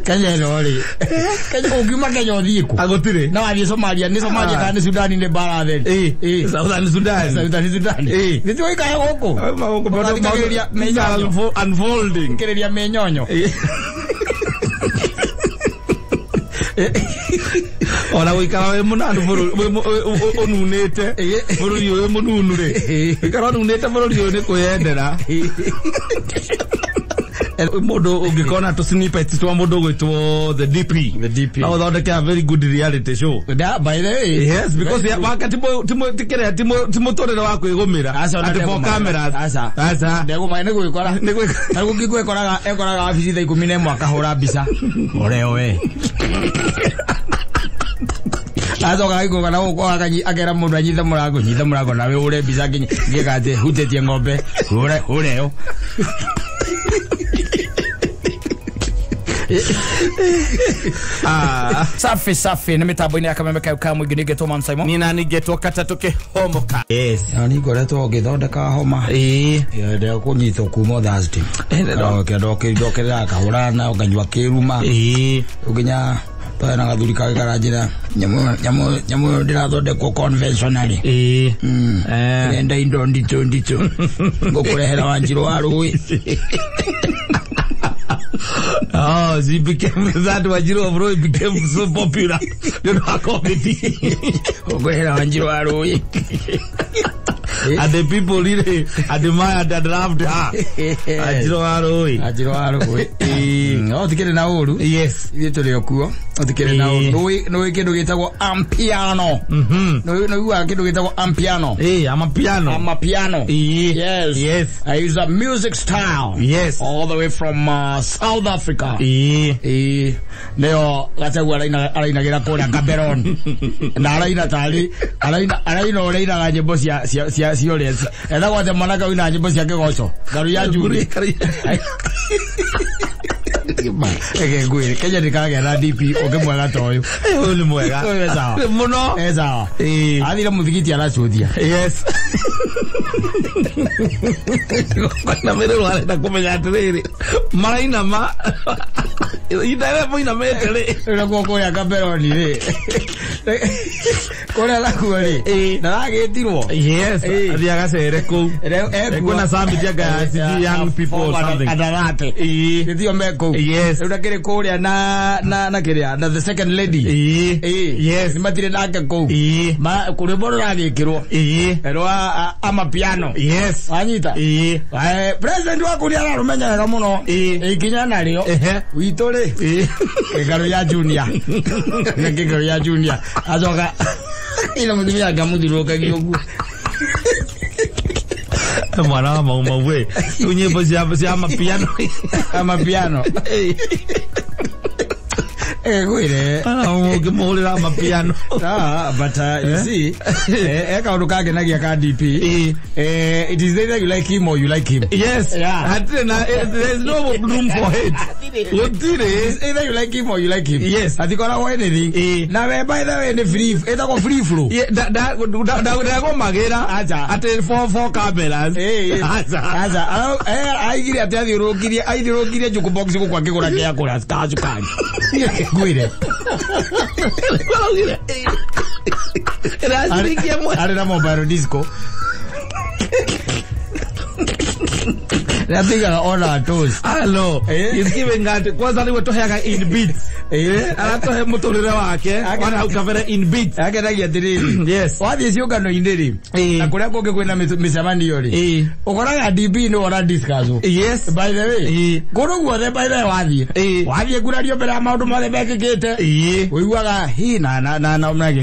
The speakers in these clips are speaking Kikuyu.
Kenya ĩno rĩ, Kenya ũngiuma Kenya ũthiĩ kũ? Agũtirĩ. Na wathiĩ Somalia, nĩ Somalia kana nĩ Sudani nĩ mbara theri. Ĩĩ. Southern Sudan. Southern Sudan. Ĩĩ. Nĩ tũikare gũkũ. Ũgathikagĩrĩria Things are mĩnyonyo. unfolding. Thikĩrĩria mĩnyonyo. Ona gũikara wĩ mũnanu bũrũri ũnunĩte bũrũri ũyũ mũnunu rĩ, gũikara ũnunĩte bũrũri ũyũ nĩ kwĩyendera. Mũndũ ũngĩkona tũ snippets twa mũndũ ũgwĩtwo the DP, The DP. no ũthondeke a very good reality show. Da, by the way. Yes, because ya wake ti kĩrĩa ti mũtũrĩre wa kwĩgũmĩra Aca, ona atĩ for ndegũmagĩra. cameras. Aca. Aca. Ndegũmagĩra nĩ gwĩkora. Nĩ gwĩkora. Ta rĩu ngĩkũ ekoraga wabici thaa 11 akahũra mbica. Ũreo we. Acoka agĩkũga na gũkũ akera mũndũ anyite mũrango, nyita mũrango nawe ũre mbica nginya ngĩka atĩ hutĩtie ng'ombe, hũre hũre yo. Ah. Safi safi nĩ mĩtambo-inĩ ya kameme kayo ka mũingĩ nĩngetwo Mam Simon. Nina nĩngetwo katatũ kĩhomoka. Yes. Na nĩ ngoretwo ngĩthondeka homa. Ĩĩ. Ndekũnyitwo kuma Thursday. Ndokerera kahũra na nganyua kĩruma. Ĩĩ. Nginya twarĩ na gathuri kangĩ karanjĩra nyamũ nyamũ nyamũ ĩyo ndĩrathondekwo conventionally. Ĩĩ. Eh. Ndĩrenda indo nditũ nditũ ngũkũrehera Wanjirũ wa rũĩ. Oh, she became that Wanjiru of Rũĩ became so popular nĩ ũndũ wa comedy. Ngũkũrehera Wanjirũ wa rũĩ. And the people really admired and loved her. Wanjiru wa Rũĩ. Wanjirũ wa rũĩ. Ĩĩ. No tikĩrĩ na ũru. Yes. Ithuĩ tũrĩ o kuo. Tũtikĩrĩ na ũru. Ĩĩ. Nĩũĩ kĩndũ gĩtagwo ampiano? Nĩ ũiguaga kĩndũ gĩtagwo ampiano? Ĩĩ, amapiano. Amapiano. Ĩĩ. Yes. Yes. It's a music style. Yes. All the way from South Africa. Ĩĩ. Ĩĩ, nĩyo Gachagua arainagĩra kũrĩa Gaborone na araina tarĩ araina ũrĩa ainaga nyĩmbo cia ũrĩa etagwo atĩ mwanake ũinaga nyĩmbo cia kĩgoco ngaru ya Njuri. Reke ngwĩre, Kenya ndĩkagĩa na DP ũngĩ mwega ta ũyũ. Ũyũ nĩ mwega. Ũyũ e sawa. Mũno. E sawa. Ĩĩ. Athire mũthigiti aracuthia. Yes. Na mĩrĩrwo arenda kũmenya atĩrĩrĩ, marainama ihinda rĩrĩa mũinamĩte rĩ. Rĩu nakuo kũrĩa Gaborone rĩ, kũrĩa nakuo rĩ, Ĩĩ. ndaragĩtirwo. Yes. Ĩĩ. Athiĩ agacere kũu. Kwĩna summit ya sijui young people or something. Adarate. Ĩĩ. Gĩtio me kũu. Yes. Rĩu ndakĩrĩ kũrĩa na kĩrĩa na the second lady. Ĩĩ. Ĩĩ. Yes. Nĩmatirĩ nake kũu. Ĩĩ. Ma kũrĩmbo rũragĩkĩrwo. Ĩĩ. Rwa amapiano. Yes. Wanyita? Ĩĩ. President waku nĩ ararũmenya wega mũno. Ĩĩ. Ikinya narĩo. Ehe. Witũ rĩ. Ĩĩ. Gĩkarũ ya junior. Gĩkarũ ya junior. Acoka ina mũtumia ngamũthirũkagia ũguo. Mwana wa mau mau we. Rĩu nyĩmbo cia amapiano. Amapiano. Ngwĩre. Ũngĩmũhũrĩra amapiano. Ah, but you see, kaũndũ kangenagia ka DP. Ĩĩ. It is either you like him or you like him. Yes. Yeah. Hatirĩ na there is no room for hate. Gũtirĩ. It's either you like him or you like him. Yes. Hatikoragwo anything. Ĩĩ. Na we by the way nĩ free, ĩtagwo free flow. Yeah, ndagũmagĩra Acha. atĩ four cameras. Ĩĩ. Acha. Acha. Aigire atĩ athiũrũrũkirie jukebox gũkũ akĩgũra kĩa kũrĩa ka cukari. Ngwĩre. Araugire. Ĩraciringi ĩmwe. Arĩ na mobile disco. Nĩatigaga ona toast. Hello. Eh. He's giving that kwanza nĩwe tũheaga in beats. Aratũhe mũtũrĩre wake wana hau kabere in beats. Akenagia atĩrĩrĩ. Yes. Wathiĩ ciũngano-inĩ rĩ, Ĩĩ. na kũrĩa kũngĩ kwĩna mĩcemanio rĩ, Ĩĩ. ũkoraga DP nĩ wona discuss. Yes. By the way, Ĩĩ. kũndũ guothe by the way wathiĩ, Ĩĩ. wathiĩ ngurario mbere ya maũndũ mothe mekĩkĩte, Ĩĩ. ũiguaga hi na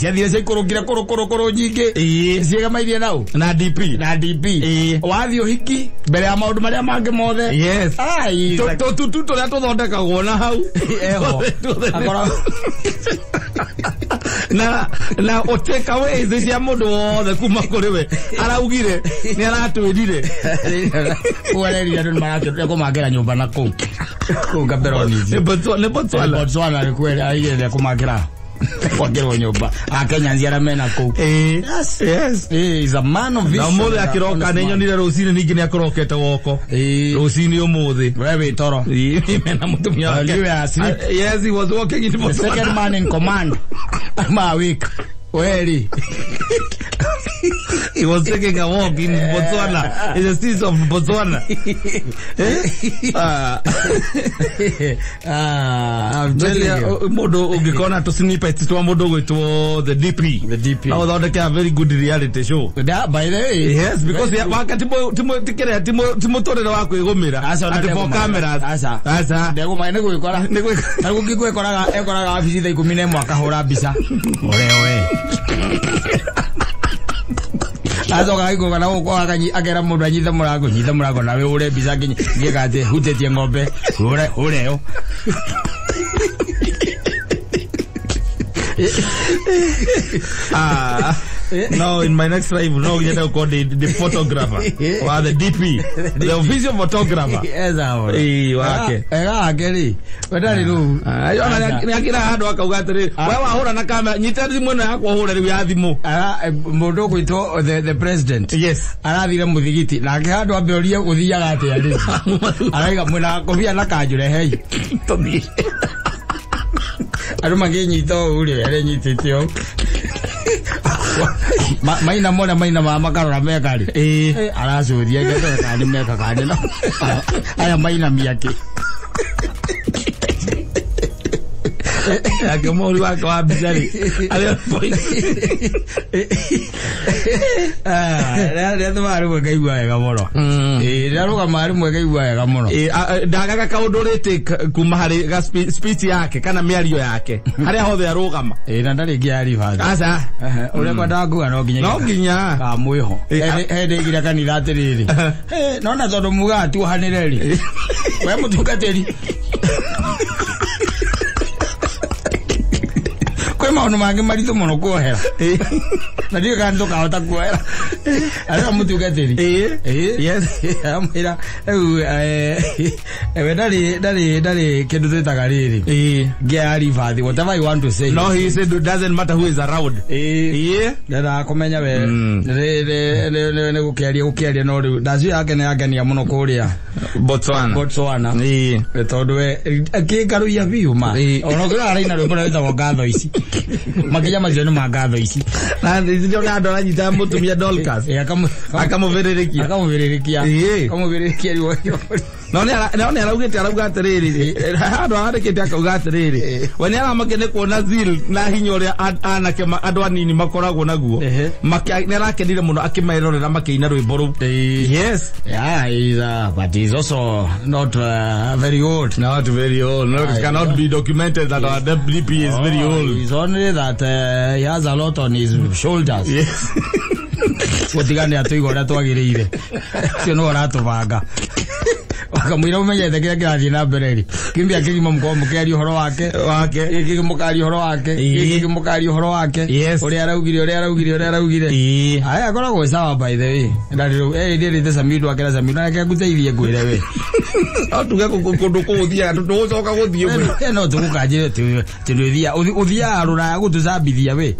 ciathire ciaikũrũkire kũrũ kũrũ kũrũ nyingĩ Ĩĩ. ciĩgamairie nau Na DP. na DP. Ĩĩ. Wathiĩ ũhiki mbere ya maũndũ marĩa mangĩ mothe. Yes. Ai, Tũtutu tũrĩa tũthondekagwo na hau. Eho. Akoragwo Na take away ici cia mũndũ wothe kuma kũrĩ we araugire nĩ aratwĩrire. Kũgereria andũ nĩmarakĩrire kũmakĩra nyũmba na kũu kũu Gaborone. Nĩ Botswana. Botswana nĩ kwere aigĩrĩre kũmakĩra. Gwakĩrwo nyũmba akenya nziara mena kũu. Yes. Yes. Is a man of vision. Na ũmũthĩ akĩroka nĩ nyonire rũcinĩ ningĩ nĩ akũrokete woko. Rũcinĩ ũmũthĩ. We wĩ toro. Mena mũtumia wake. You were asleep. Yes, he was walking in The second man in command. I'm awake. Weri. He was taking a walk in Botswana. In the streets of Botswana. I'm telling you. Mundu ungikona tu snippets twa mundu gwitwo the DP. The DP. No thondeke a very good reality show. That, by the way. Yes, because wake tikire ti muturire wa kwigumira. Ati for cameras. Aca. Aca. Ndeguma ni gwikora. Ni gwikora. Ta rĩu gwikoraga ekoraga wabici thaa 11 akahũra mbica. Ore oe. Acoka agĩkũga na gũkũ akera mũndũ anyite mũrango, nyita mũrango nawe ũre mbica nginya ngĩka atĩ hutĩtie ng'ombe, ũre ũre yo. No, in my next life, no, you know, called the photographer or the DP, the official photographer. Yes, eh, wake. Ega akeri. Wendari rĩu. Ayo ni akira handu akauga atiri, we wahura na kamera, nyita thimu ĩno yakwa ũhũre rĩu ya thimũ. Mũndũ ũgwĩtwo the president. Yes. Arathire mũthigiti nake handũ ambe orie gũthiaga atĩa rĩ. Araiga mwĩna kobia na kanjũ rehei. Tũthiĩ. Andũ makĩnyita ũũ rĩ, arenyitĩte ũũ. Maina mona maina ma makarora meka rĩ. Aracũthia ngethere kana nĩ meka kana no. Aya mainamia kĩ. Ake mũhũri wake wa mbica rĩ, arĩ on point. Rĩrĩa tũmaga rĩmwe ngaigua wega mũno. Rĩrĩa rũgamaga rĩmwe ngaigua wega mũno. Ndagaga kaũndũ rĩtĩ kuma harĩ ga speech yake kana mĩario yake harĩa hothe arũgama. Na ndarĩ ngĩa ribathi. Aca. Ũrĩa kwendaga kuga no nginya. No nginya. Kamwĩho. He ndĩigire kanitha atĩrĩrĩ. Nona tondũ mugaga tuohanĩre rĩ. We mũtungatĩri. Kwĩ maũndũ mangĩ maritũ mũno kuohera. Na ndiũĩ kana nĩtũkahota kuohera. Arĩa mũtungatĩri. Yes. Amwĩra rĩu we ndarĩ kĩndũ twĩtaga rĩrĩ. Ngĩa ya ribathi, whatever you want to say. No, he said it doesn't matter who is around. Ndendaga kũmenya we nĩ gũkĩaria no rĩu ndacio yake nĩ yangenia mũno kũrĩa Botswana. Tondũ we akĩngarũia biũ ma. Ona ũngĩrora araina rwĩmbo rũrĩa rwĩtagwo ngatho ici. Makinya macio nĩ ma ngatho ici. Na ndio andũ aranyita mũtumia Dorcas. Akamũbĩrĩrĩkia. Akamũbĩrĩrĩkia. Akamũbĩrĩrĩkia rĩu. No nĩ araugĩte arauga atĩrĩrĩ, handũ arandĩkĩte akauga atĩrĩrĩ, we nĩ aramakio nĩ kuona zeal na hinya ũrĩa anake andũ anini makoragwo naguo. Nĩ arakenire mũno akĩmerorera makĩina rwĩmbo rũu. Yes. Yeah, he's, but he's also not very old. Not very old. No, it cannot be documented that our DP is very old. It's only that he has a lot on his shoulders. Yes. Gũtiga nĩ atũiga ũrĩa twagĩrĩire. Ũcio nĩwe ũratũbanga. Wakamwĩra ũmenyete kĩrĩa kĩrathiĩ na mbere rĩ. Kiumia kĩgima mũkorwo mũkĩaria ũhoro wake. Gĩkĩ mũkaria ũhoro wake. Gĩkĩ mũkaria ũhoro wake. Yes. Ũrĩa araugire, ũrĩa araugire, ũrĩa araugire. Aya akoragwo sawa by the way. Ndarĩ rĩu ndĩrĩte Samido akĩra Samido nake ngũteithie ngwĩre we. No tuge kũndũ kũu ũthiaga tũgũcoka gũthiĩ we. No tũgũkanjĩre tũthiaga ũthiaga rũraya gũtũcambithia we.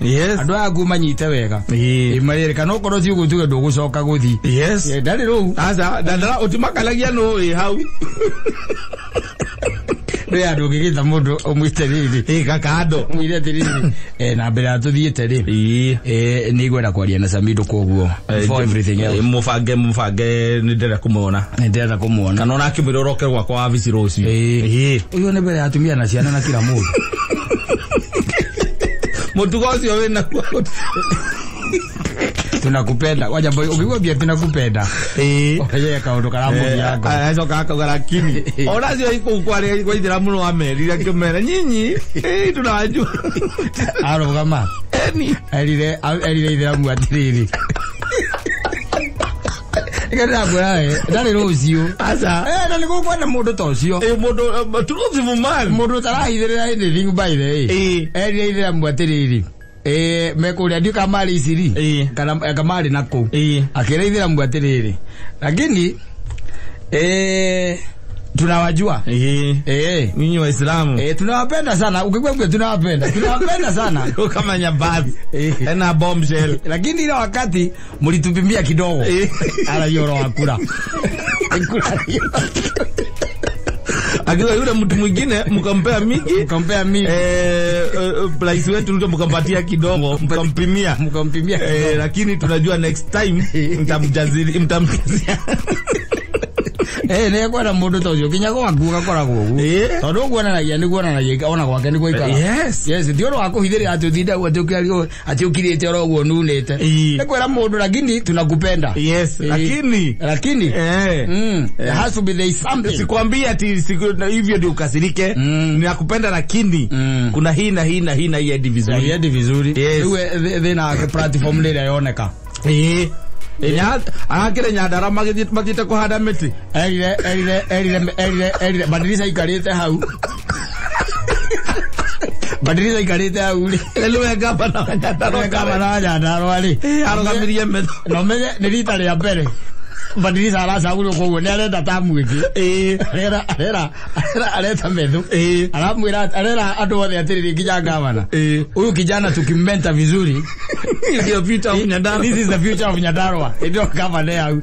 Yes. Andũ aya nguo manyite wega. Marĩrĩ kana okorwo ti ũguo tuge ndũgũcoka gũthiĩ. Yes. Ndarĩ rũu. Aca ndandara ũtimakanagia nũ wĩ hau. Rĩ andũ ũngĩgĩta mũndũ ũmwĩte rĩrĩ. Gakando. Ũmwĩre atĩrĩrĩ. Na mbere ya tũthiĩte rĩ. Nĩ ngwenda kwaria na Samido koguo. Before everything else. Mũbange nĩ ndĩrenda kũmuona. Nĩ ndĩrenda kũmuona. Kana ona akĩmwĩra ũroke gwakwa wabici rũciũ. Ũyũ nĩ mbere ya atumia na ciana na kila mũndũ. Mũtugo ũcio wĩnaguo. Tunakupenda. Waja boy, ukigwa tunakupenda. Oye kaundu karamugia ngo. Acoka akauga lakini. Ona cio ikuu kwari kwa ithiramu no amerire akimera nyinyi. Tunajua. Arugama. Eni. Erire ithiramu atiriri. Ikenda ngwira we, ndari rucio. Aca. Na niguo kwenda mundu ta ucio. Mundu truthful man. Mundu utarahithirira anything by the way. Erire ithiramu atiriri. Mekuria ndiũ kamari iciri kana kamari na kũu akĩra ithiramu atĩrĩrĩ lakini Tunawajua. Nyinyi Waislamu. Tunawapenda sana. Ukikuwa tunawapenda sana. Kama nyambazi. Ena bombshell. Lakini ile wakati mlitupimbia kidogo. Ala yoro akura. Akiwa yule mtu mwingine mkampea mingi, place wetu ndio mkampatia kidogo, mkampimia. Lakini tunajua next time mtamjazia. Ne kwa na mundu ta ucio kinya gwaku gakoragwo uguo tondu guonanagia ni guonanagia ona gwake ni gwaikara. Yes, ti ũndũ wa kũhithĩrĩra atĩ ũtinde atĩ ũkirĩte oro ũguo nunĩte nĩ kwĩra mũndũ lakini tunakupenda. Yes, lakini there has to be there something. Sikwambia ati hivyo ndio ukasirike. Ninakupenda lakini kuna hii na hii na hii na hii hadi vizuri. Hadi vizuri. Rĩu thĩna platform nĩ yoneka. Arakire Nyandara magite kuhanda miti. Erire Badilisha ikarite hau. Badilisha ikarite hau ri. Rĩu gavana wa Nyandarua. Gavana wa Nyandarua ri. Arugamirie metho. No menye nĩ rita rĩa mbere. Badilisha aracagũrwo koguo nĩ arenda tamu ĩngĩ. Arera areta metho. Aramwĩra arera andũ othe atĩrĩrĩ nginya gavana. Huyu kijana tukimmenta vizuri. Ndio future of Nyandarua. This is the future of Nyandarua. Ndio gavana hau.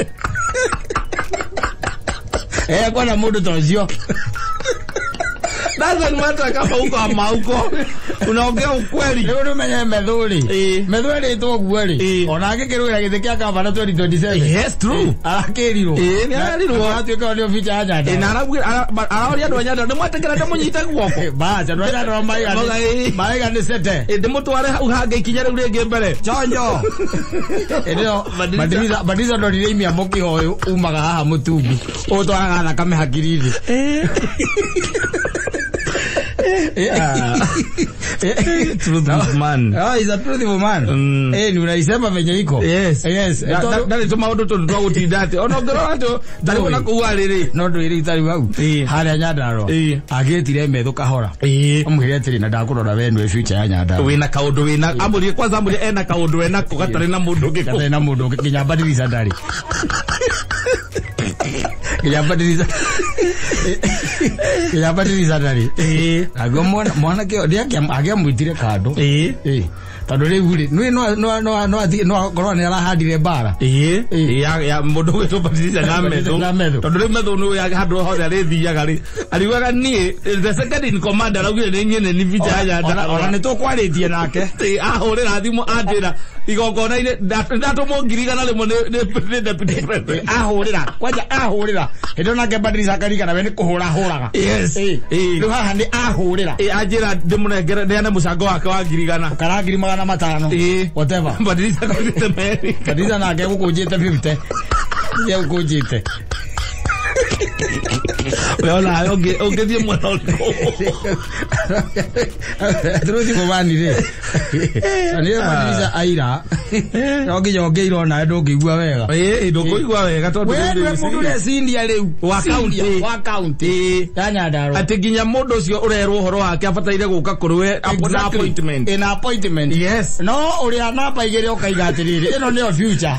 Kwa mundu ta ucio. Doesn't matter kama uko ama uko. Unaongea ukweli. Rĩu nĩũmenye metho rĩ. Metho ĩrĩtwo ũguo rĩ. Ona angĩkĩrũĩra gĩtĩ kĩa gavana 2027. Yes, true. Arakĩrirwo. Nĩ ararirwo. Atuĩka nĩo future ya Nyandarua. Na araũria andũ a Nyandarua nĩmwetĩkĩra ndĩmũnyite guoko. Bas, andũ a Nyandarua maiga nĩ sete. Ndĩmũtware hau hangĩ ikinya rĩu rĩngĩ mbere. Chonjo. Ĩno Badilisha ndorire imia mũkĩho ũyũ umaga haha mũtumbi. Ũtwaraga thakame hakiri-inĩ. Truthful man. He's a truthful man. Ni unaisema venye iko. Yes. Yes. Ndari tu maundu tundu twa gutinda ati ona ngorora ati ndari kuna kuu ariri. No ndwire itari hau. Haria Nyandarua. Agĩtire metho kahora. Amwĩre atĩrĩ na ndakũrora we nĩwe future ya Nyandarua. Wĩna kaũndũ wĩna amũrie kwanza amũrie ena kaũndũ enako gatarĩ na mũndũ ũngĩ. Gatarĩ na mũndũ ũngĩ nginya Badilisha ndarĩ. Nginya Badilisha ndarĩ. Naguo mwanake angĩamwĩtire kando. Tondũ rĩu rĩ no akorwo nĩ arahandire mbara. Ya mũndũ ũgwĩtwo Badilisha na metho. Tondũ rĩu metho nĩ handũ hothe arĩthiaga rĩ. Ariugaga niĩ the second in command araugire nĩ niĩ nĩ future ya Nyandarua. Ona nĩ tũkwarĩtie nake. Ahũrĩra thimũ anjĩra igongona-inĩ ndatũmwo 100,000 nĩ deputy president. Ahũrĩra kwanja ahũrĩra hĩndĩ nake Badilisha akarigana we nĩ kũhũra ahũraga. Yes. Rĩu haha nĩ ahũrĩra. Anjĩra ndĩmũnengere ndeane mũcango wake wa 100,000. Kana 500,000. Whatever. Badilisha kaunjĩte merĩ. Badilisha nake gũkũnjĩte 50. Ye gũkũnjĩte. Weona ũngĩthiĩ mwena ũrĩkũ? Truthful man rĩ. Nĩ Badilisha aira. No nginya ũngĩirwo nawe ndũngĩigua wega. Ndũkũigua wega tondũ we nĩwe mũndũ ũrĩa senior rĩu wa county. Wa county ya Nyandarua. Atĩ nginya mũndũ ũcio ũrerwo ũhoro wake abataire gũka kũrĩ we na appointment. In appointment. Yes. No ũrĩa namba igĩrĩ ũkaiga atĩrĩrĩ ĩno nĩyo future.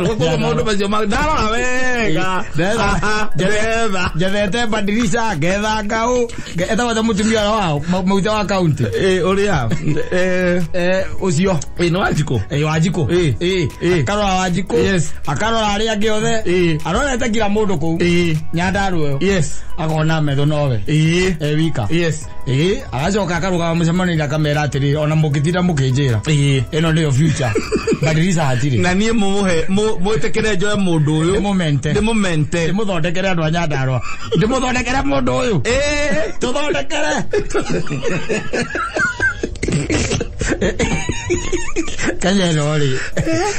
Koguo maũndũ macio ndarora wega. Ndetha. Njethete Badilisha ngetha ngau etagwo ta mũtumia ũrĩa wao mauta wa county. Ũrĩa ũcio. Nĩ Wanjikũ. Wanjikũ. Akarora Wanjikũ. Yes. Akarora arĩa angĩ othe. Arorete kila mũndũ kũu. Nyandarua ĩyo. Yes. Akona metho nowe. Wika. Yes. Agacoka akarũgama mũcemanio-inĩ akamera atĩrĩrĩ ona mũngĩtinda mũkĩnjĩra. Ĩno nĩyo future. Badilisha hatirĩ. Na niĩ mũmũhe mwĩtĩkĩre njoe mũndũ ũyũ. Ndĩmũmente. Ndĩmũmente. Ndĩmũthondekere andũ a Nyandarua. Ndĩmũthondekere mũndũ ũyũ. Tũthondekere. Kenya ĩno rĩ.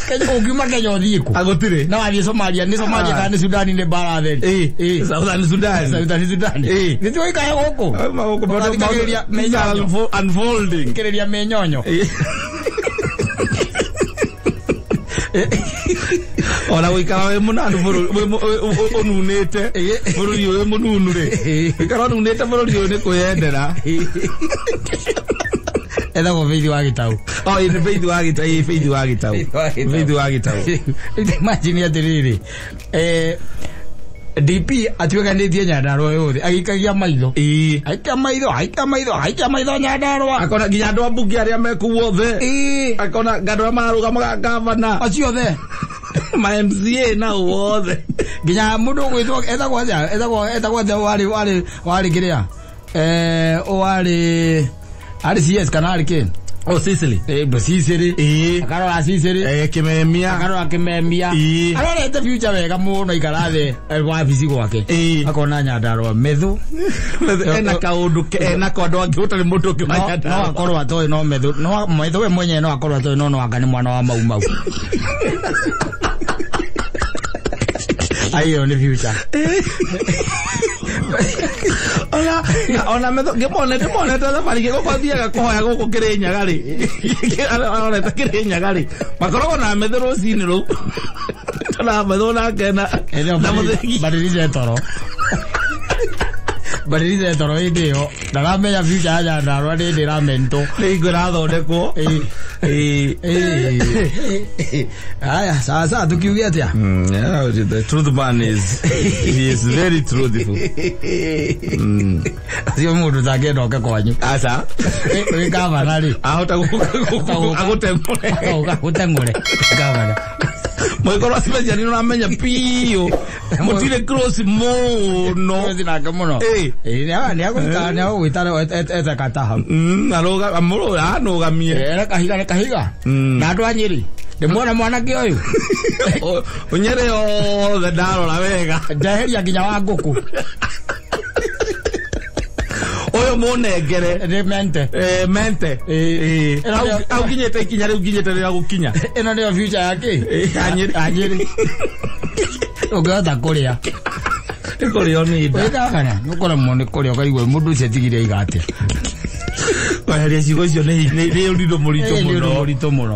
Kenya ũngiuma Kenya ũthiĩ kũ? Agũtirĩ. No wathiĩ Somalia, nĩ Somalia kana nĩ Sudani nĩ mbara theri. Southern Sudan. Southern Sudan. Nĩ tũikare gũkũ. Gũkũ maũndũ unfolding. Thikĩrĩria mĩnyonyo. Ona gũikara wĩ mũnanu ũnunĩte bũrũri ũyũ mũnunu rĩ. Gũikara ũnunĩte bũrũri ũyũ nĩ kwĩyendera. Ethagwo Faith wa Gĩtau. Nĩ Faith wa Gĩtau, Faith wa Gĩtau. Faith wa Gĩtau. Imagine atĩrĩrĩ. DP atuĩkanĩtie Nyandarua yothe agĩikagia maitho. Ĩĩ. Aikia maitho, aikia maitho, aikia maitho Nyandarua. Akona nginya andũ a mbunge arĩa mekũu othe. Ĩĩ. Akona andũ arĩa mararũgamaga gavana. Acio othe. Ma MCA nao othe. Nginya mũndũ ũgwĩtwo etagwo atĩa? Etagwo atĩa warĩ kĩrĩa? Warĩ arĩ CS kana arĩ kĩ? O Sicily. Sicily. Ĩĩ. Akarora Sicily. Kimemia. Akarora Kimemia. Ĩĩ. Arorete future wega mũno ikara thĩ wabici gwake. Ĩĩ. Akona Nyandarua methu. Ena kaũndũ ena kaũndũ angĩ ũtarĩ mũndũ ũngĩ wa No Nyandarua. akorwo atoĩ no methu. No methu we mwenyewe no akorwo atoĩ no anga nĩ mwana wa Mau Mau. Ayo nĩ future. Ona metho ngĩmonete monete thabarĩ gũkũ thiaga kũhoya gũkũ Kĩrĩnyaga rĩ. Arorete Kĩrĩnyaga rĩ. Makoragwo na metho rũcinĩ rũu. Na metho nake na mũthĩgi. Badilize toro. Badilize toro hĩndĩ ĩyo. Ndaramenya future ya Nyandarua nĩ hĩndĩ ĩramentwo. Nĩ hingo ĩrathondekwo. Ĩĩ. Haya, sasa tukiuge atĩa? Yeah, the truth man is he is very truthful. Ũcio mũndũ ũtangĩenda oke kwanyu. Aca. Wĩ gavana rĩ. Ahota agũteng'ũre. Agũteng'ũre. Gavana. Mũgĩkorwo special nĩ ũramenya biũ. Mũtirĩ close mũno. Close nake mũno. Ĩĩ. Ĩĩ, nĩ agũgwĩta ete kata hau. Anũgamie. Ere kahiga nĩ kahiga. Na andũ a Nyĩrĩ. Ndĩmuona mwanake ũyũ. Nyĩrĩ yothe ndarora wega. Ndeheria nginya wa ngũkũ. Ũyũ mũnengere. Nĩ mente. Mente. Hau nginyĩte ikinya rĩu nginyĩte rĩrĩa gũkinya. Ĩno nĩyo future ya kĩ? Ya Nyĩrĩ. Ya Nyĩrĩ. Ũngĩhota kũrĩa. Nĩ kũrĩo nĩ nda. Wĩ gavana, nĩ ũkũremwo nĩ kũrĩa ũkaigua mũndũ ũcio atigire aiga atĩa. Kweheria ciugo icio nĩ ũndũ mũritũ Nĩ ũndũ mũno. mũritũ mũno.